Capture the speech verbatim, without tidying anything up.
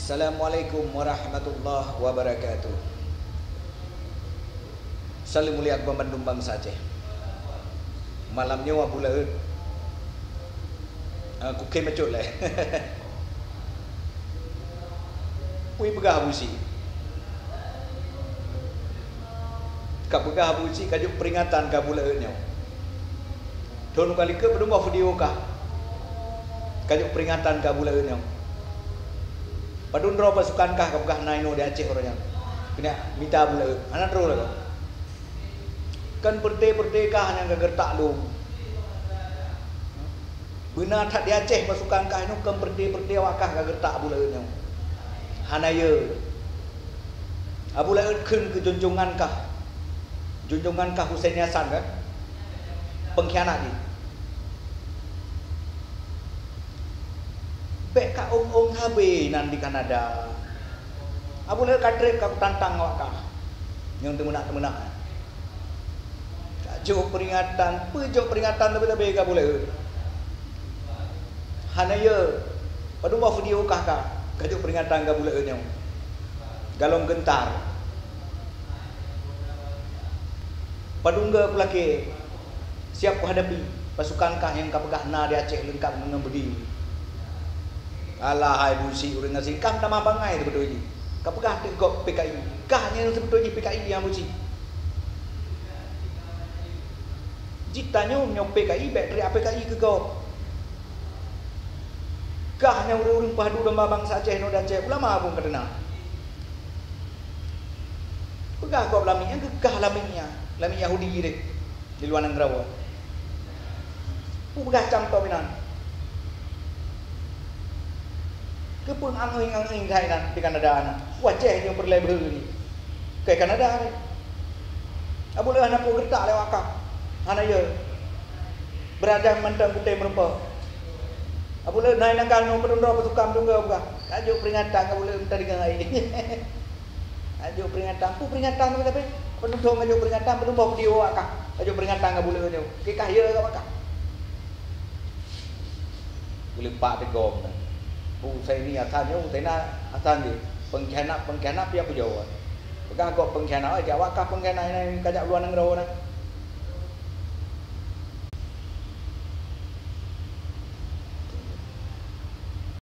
Assalamualaikum warahmatullahi wabarakatuh. Salam mulia keu bandum bansa Aceh. Malam nyoe Abu Laôt, ah, kukém bacut lé. Kui peugah Abu Syik. Ka peugah Abu Syik ka jok peuringatan keu Abu Laôt nyoe. Thon ka likot padum boh video kah ka jok peuringatan keu Abu Laôt nyoe. Padum droe pasukan kah ka peugah na inoe di Aceh uroe nyan. Keuneuk mita Abu Laôt. Hana droe lagèe. Kan peureute-peureute kah nyang ka geureutak lom. Beuna that di Aceh pasukan kah nyoe, kan peureute-peureute awak kah ka geureutak Abu Laôt nyoe. Hana yö. Abu Laôt kheun keu junjungan kah. Junjungan kah Husein Hasan kan? Pengkhianat jih. Bèk ka ong-ong habéh nan di Kanada. Abu Laôt ka trép ka kutantang awak kah. Nyang teumeunak-teumeunak. Ka jok peuringatan, peue jok peuringatan leubeh-leubeh keu Abu Laôt. Hana yö, padum boh video kah ka, ka jok peuringatan keu Abu Laôt nyoe. Galom geuntar. Padum geu kulakèe, siap kuhadapi pasukan kah nyang ka peugah na di Aceh leungkap ngon beudé. Alah hai Abu Syik, ureueng gasien, kah tamah bangai seubeutôi jih. Ka peugah teuk gob P K I. Kah nyang seubeutôi jih P K I nyang Abu Syik. Jitanyoe nyoe P K I, bèk teriak P K I keu gob. Kah nyang ureueng-ureueng peuhadu domba bansa Aceh nyoe dan Aceh, ulama pun ka teuna. Peugah gob lamiet, nyang geukah lamiet nyan, lamiet Yahudi deh. Di luwa nanggroe. Peue peugah cam tom inan? Keupeue angoeng-angoeng that inan di Kanada na? Waceh nyang peureulèe beuhe ni. Keu Kanada ni. Abu Laôt hana peue geureutak lé awak kah. Hana yö. Beuraja mantong putéh meurumpok. Abu Laôt na inan ka nyoe peudundong peusukan tungga peugah. Ka jok peuringatan keu Abu Laôt meuta deungon hai. Ka jok peuringatan. Peue peuringatan tu tapi? Peudundong ka jok peuringatan, peudundong video awak kah. Ka jok peuringatan keu Abu Laôt nyoe. Keu kah yö keu awak kah. Geuleupak teugom. Pu Husaini Hasan nyoe, Husaini Hasan jih. Pengkhianat-pengkhianat piah pujoe. Peugah gob pengkhianat, jak awak kah pengkhianat nyan ka jak luwa nanggroe na.